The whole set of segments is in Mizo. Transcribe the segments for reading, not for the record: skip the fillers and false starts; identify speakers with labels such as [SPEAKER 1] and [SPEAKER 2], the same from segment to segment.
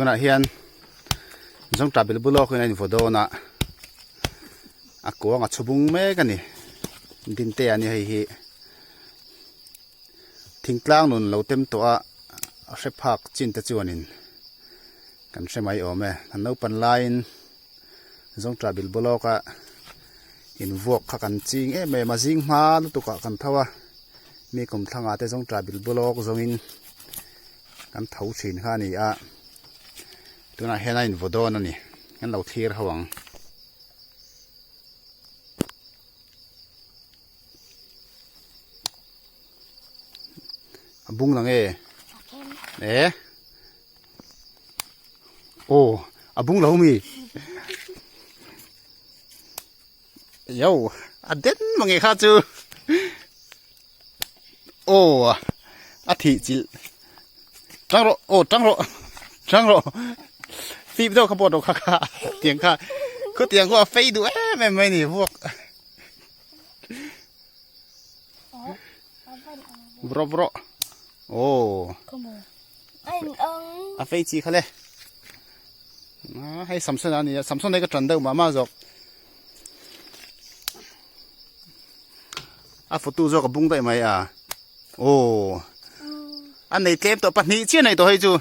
[SPEAKER 1] Tunah hian zawngtah bil bul awk in a invaw dawn a, a kuang a chhu bung mek a ni. Dinte a ni hei hi. Thingtlang nun lo tem tawh a, a hre phak chin te chuanin kan hre mai awm e. Kan naupan laiin zawngtah bil bul awk a invuak kha kan ching em em a, zing hma lutuk ah kan tho a, mi kum thlangah te zawngtah bil bul awk zawngin kan tho thin kha a ni a, tunah hian a invaw dawn a ni, kan lo thlir ho ang. A bung lang e e aw a bung lo mi yo a den mange kha chu aw a thih chilh tang rawh aw tang rawh tang rawh fip deuh kha pawh rawh kha kha tiang kha khutiang khu a fei duh em em mai ni vuak Bro bro. Oh. A fei chi kha le. Ah, hei Samson a ni a. Samson nei ka tran deuh mah mah zawk. A photo zawk a bung daih mai a. Oh. A nei tlem tawh pahnih chiah nei tawh hei chu.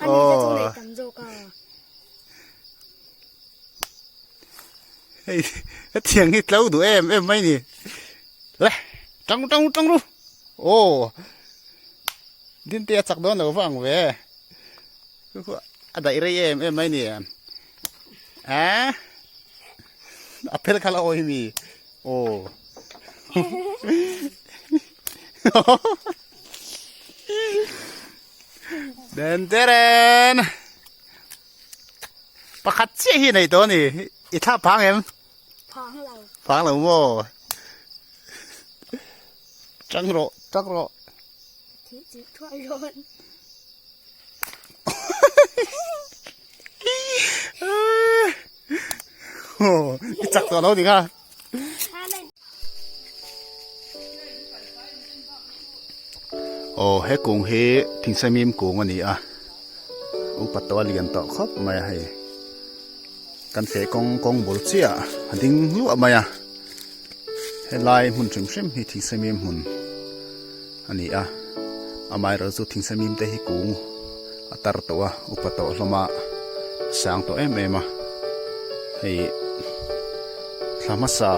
[SPEAKER 2] Oh.
[SPEAKER 1] Hei hetiang hi tlo duh em em mai ni. Le tang tang tang ru. Aw. Din te a chak dawn lo vang ve. A daih rei em em mai ni. A a phel kha la awi mi. Aw. Den teren. Pakhat chiah hi nei tawh a ni. I thla phang em?
[SPEAKER 2] Phang lo.
[SPEAKER 1] Phang lo maw? Tang rawh, tang rawh.
[SPEAKER 2] Thih chih thuai dawn.
[SPEAKER 1] I chak tawh lo ni kha. Aw he kung hi thingsaimim kung a ni a upa tawh a lian tawh khawp mai a hei kan feh kawng kawng bul chiah a ding hluah mai a helai hmun hrim hrim hi thingsaimim hmun a ni a amaherawhchu chu thingsaimim te hi kung a tar tawh a upa tawh hlawm a sang tawh em em a hei thla hmasa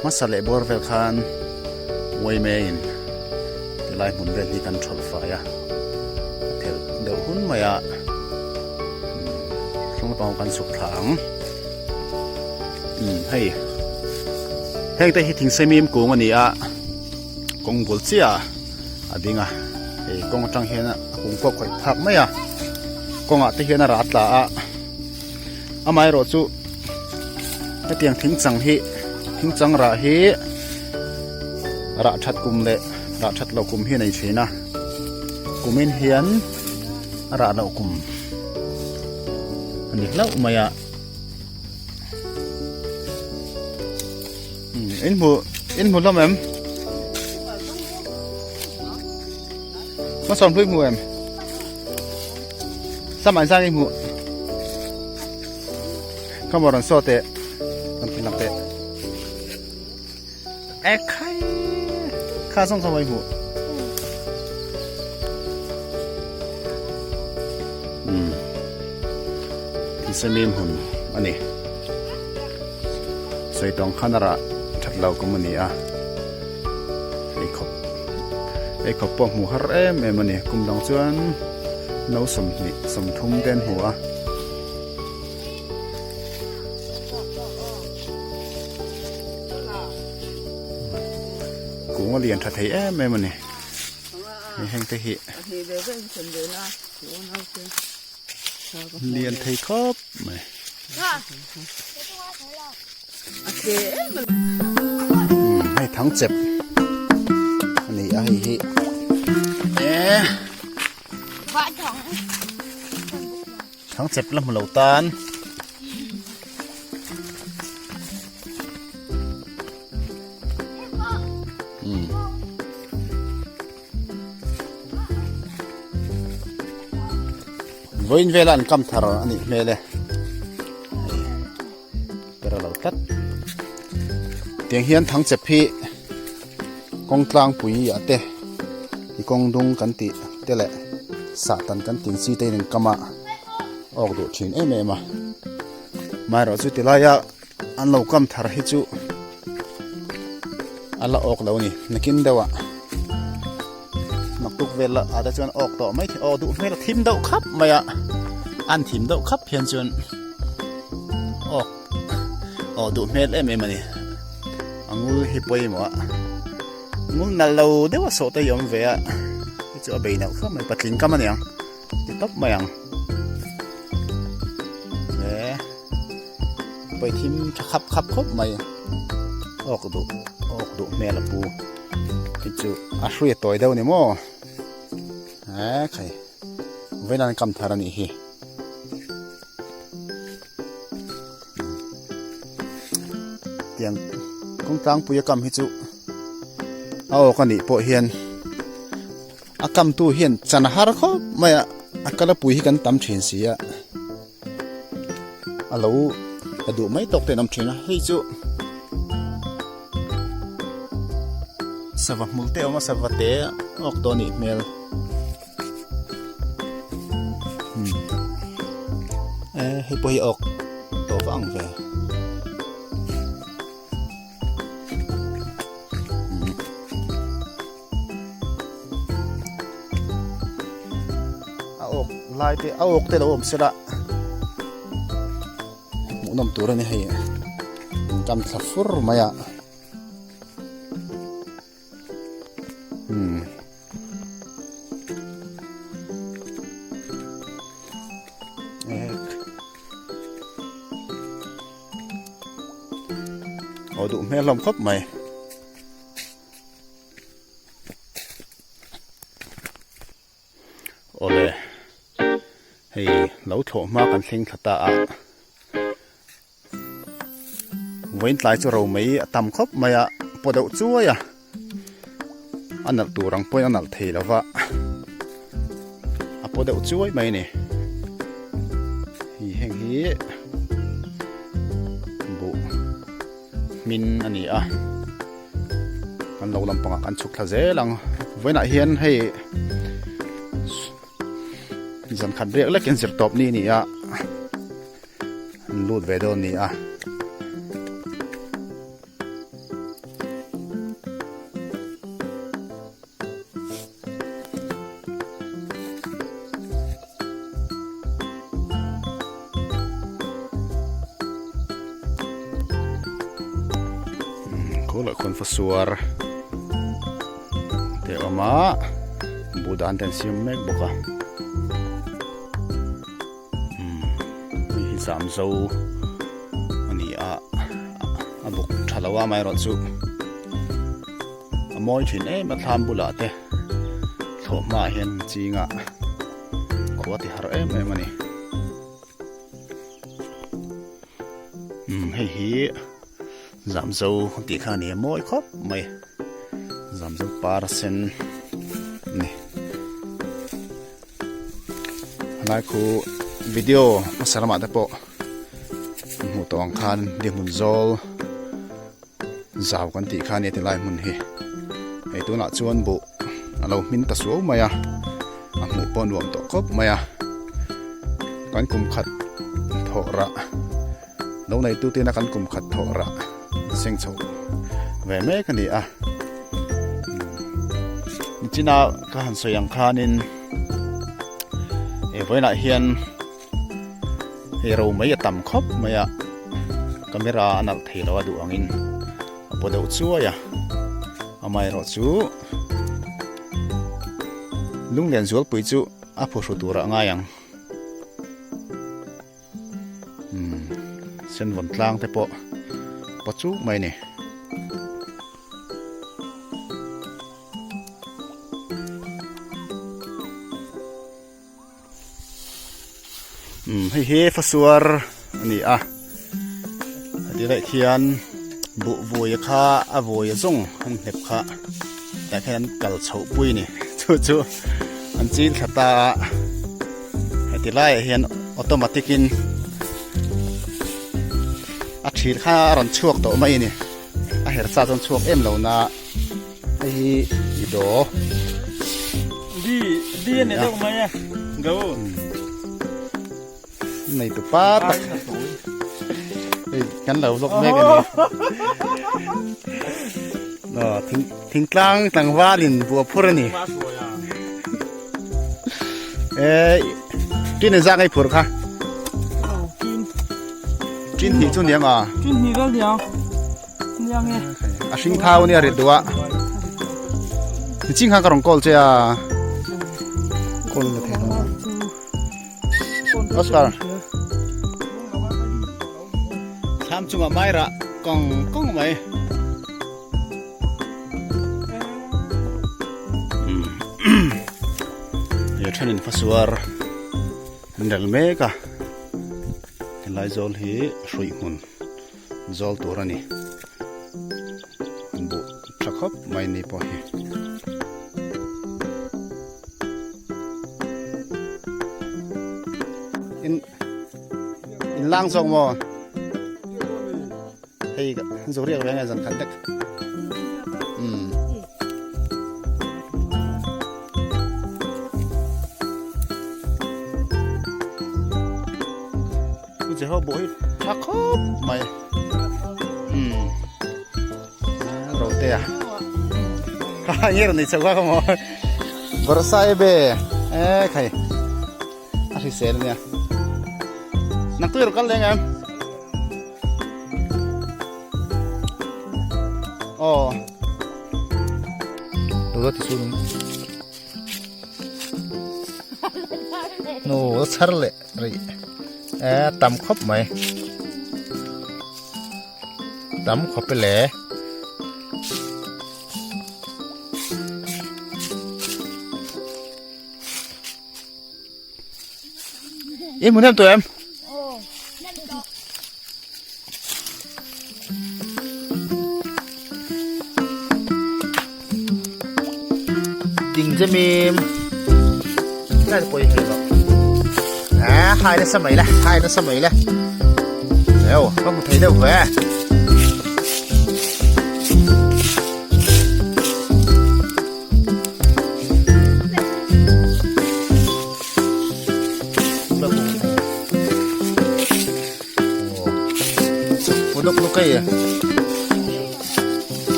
[SPEAKER 1] hmasa leh bawr vel khan uaime in tilai hmun vel hi kan thawlh fai a a thelh deuh hun mai a hrang lampang kan chhuk thla ang hei heng te hi thingsaimim kung a ni a kawng bul chiah a ding a hei kawng atang hian a kung pawh khawih phak mai a kawngah te hian a rah tla a amaherawh chu hetiang thing chang hi thing chang rah hi rah that kum leh rah that loh kum hi a nei thin a kumin hian a rah loh kum a ni hlauh mai a in hmu in hmu hlawm em hmasawm hlui hmu em sam an sang i hmu come on saw teh kan thin lang teh e khai kha song kha mai hmu um thilsemim hun ani sawi tawng khan a rah that lo kum a ni a eikhawp eikhawp pawh hmuh har em em a ni kum dang chuan no 20 30 te an hmu a. Kung a lian tha thei em em a ni hei heng te hi lian thei khawp mai. Hei thang chep a ni a hei hi e thang chep la hmu lo tan. Vawiin vela an kam thar a nih hmel e. Pera lo tlat. Tiang hian thangchep hi kawng tlangpui ah te i kawng dung kan tih te leh sahtan kan tih chi te in an kam a awk duh thin em em a. Amaherawhchu tilaia an lo kam thar hi chu a la awk lo a ni nakin deuh ah naktuk vel ah te chuan awk tawh mai thei awk duh hmel a thim deuh khap mai a an thim deuh khap hian chuan awk awh duh hmel em em a ni a ngul hi pawimawh a ngul nalh lo deuh a sawh te hi a awm ve a hei chu a bei nalh khap mai patling kam a ni ang ti tawp mai ang he pawithim tha khap khap khawp mai awk duh awk duh hmel a pu hei chu a hrui a tawi deuh a ni maw he khai vawiin an kam thar a nih hi. Tiang kawng tlangpui a kam hi chu a awk a nih pawh hian A kamtu hian chan a har khawp mai a, a kalapui hi kan tam thin si a, a lo la duh mai tawk te an awm thin a, hei chu sava hmul te a awm a, sava te awk tawh a nih hmel. Hei pawh hi awk tawh vang ve. A awk lai te a awk te lo awm sela hmuhnawm tur a ni hei in kam thla fur mai a umm aw duh hmel hlawm khawp mai. Awle hei lo thlawh hma kan thleng thla ta a vawiin tlai chu ro mai a tam khawp mai a paw deuh chuai a a nalh tur ang pawhin a nalh thei lo va a paw deuh chuai mai a ni hei heng hi buh hmin a ni a kan lo lampangah kan chhuk thla zel ang vawiinah hian hei zan khat riak lekin zir tawp ni a ni a an lut ve dawn a ni a. Kawlah khawn fa suar te a awm a buh dan te an siam mek bawk a hei hi zam zo a ni a a buk tha lo a amaherawhchu a mawi thin em a thlam bulah te thlawhhma ah hian chingah khua ti har em em a ni umm hei hi zamzo tih kha a ni a mawi khawp mai zamzo par sen a ni helai khu video hmasa lamah te pawh hmuh tawh ang khan dinhmun zawl. Zau kan tih kha a nia tilai hmun hi hei tunah chuan buh a lo hmin ta suau mai a a hmuh pawh a nuam tawh khawp mai a kan kum khat thawh rah lo nei tu tena kan kum khat thawh rah seng chho ve mek a ni a nichina ka han sawi ang khanin he vawiinah hian. Hei ro mai a tam khawp mai a camera a nalh thei lo a duh angin a paw deuh chuai a amaherawh chu lunglen zualpui chu a phuhru tur ah ngai ang umm senvawn tlang te pawh paw chuk mai a ni. Umm hei hi fasuar a ni a heti daih khian buh vui kha a vui a zawng an hnep kha tah khian an kal chhoh pui a ni chu chu an chin thla ta a. Heti laiah hian automatic in a thil kha a rawn chhuak tawh mai a ni. A her sa chuan chhuak em lo na hei hi i daw.
[SPEAKER 3] Di di a ni deuh mai a go.
[SPEAKER 1] Nei tu pa tak. Hei kan lo vlog mek a ni. Aw thing thingtlang tlangval in buah phur a ni. Eh tin zak ei phur kha. Tin hnih chu niang a.
[SPEAKER 3] Tin hnih vel niang. Niang e.
[SPEAKER 1] A hring thau nia rit duh a. Ching kha ka rawn call che a. Call la thei lo. Oscar. Thlam chungah mai rah kawng kawng mai. He thenin fasuar an rel mek a helai zawl hi hruih hmun zawl tur a ni an buh tha khawp mai ni pawh hi. In in lang zawk maw? Hei zoriak ve nge zan khat dek. Um. Ku che ho bo hi tha khawp mai. Um. Rote a. Ha nge ron nei chho kha maw. Barsai be. E khai. A hrisel ania. Nang tu ro kal leng em. Aw. Lo ti su No, char le ri. E tam khop mai. Tam khop le. I hmu hnem tawh em? Ding che mim. Cái này quay thử rồi. À, hai nó sao mày là, hai nó sao mày là. Đâu, không thấy đâu về.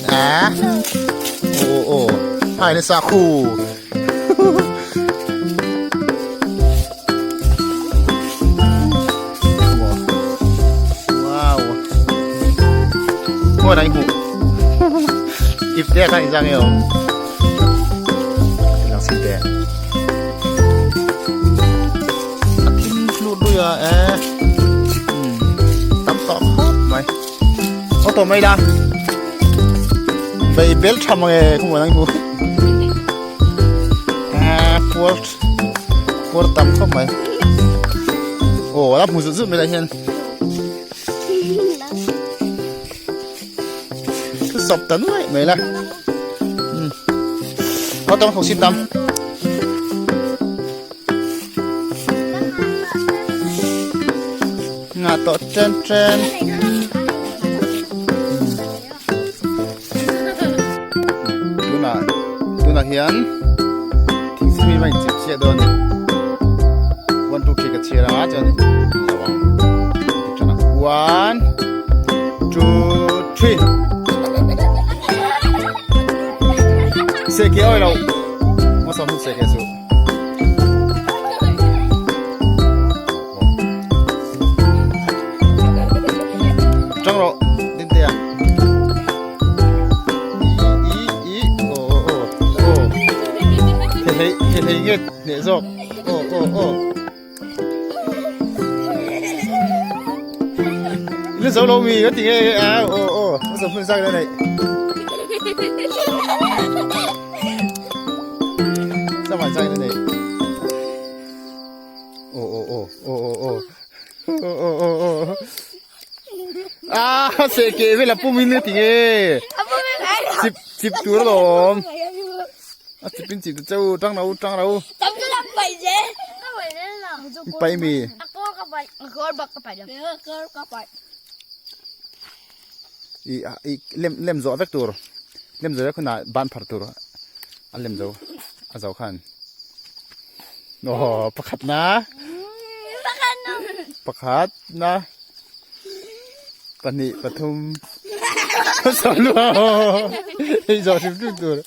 [SPEAKER 1] À ồ ồ hai nó xa khu wow ngồi đánh hụ Ip te kha inzang e awm lang sin te a thim hlut lui a e tam tawh khawp mai auto mai la bei bel tha mange khaw maw nang hu a puar puar tam khawp mai aw a hmu zut zut mai lah hian. Thu sawp ta nuai mai la. Um. Có tông không xin tâm. Ngà tọ trên trên. Tuna tuna hian thing simi mai chip chiah dawn ni. 1 2 3 ka chhiar anga chuan lo ang. 1 2 3 Se ke oi lo mo som se ke su Trang ro din te a i i i o o o o he hei he hei nge ne zawk o o o Nó giấu lâu mì có thì nghe à ô ô nó giống phương sang đây này sao mà chạy đây này ô ô ô ô ô ô ô ô ô ô à sẽ kể với là bùm nữa thì nghe chip chip túi rồi à chip pin chip châu trăng đâu trăng đâu Pai mi.
[SPEAKER 2] A kawr ka pai. A kawr bak ka pai lo. A kawr ka pai.
[SPEAKER 1] I i lem lem zawh vek tur. Lem zawh vek hunah ban phar tur a lem zo a zo khan. Aw pakhat na.
[SPEAKER 2] Pakhat na.
[SPEAKER 1] Pakhat na. Pahnih pathum. Sawmlua hei zawh hrim hrim tur.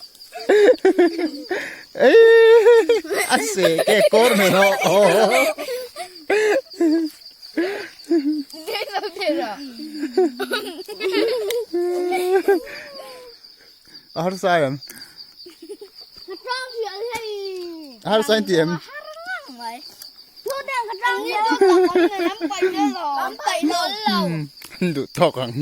[SPEAKER 1] Ei a se ke kawr nen aw. A harsa em? A harsa in ti em? An duh tawk ang.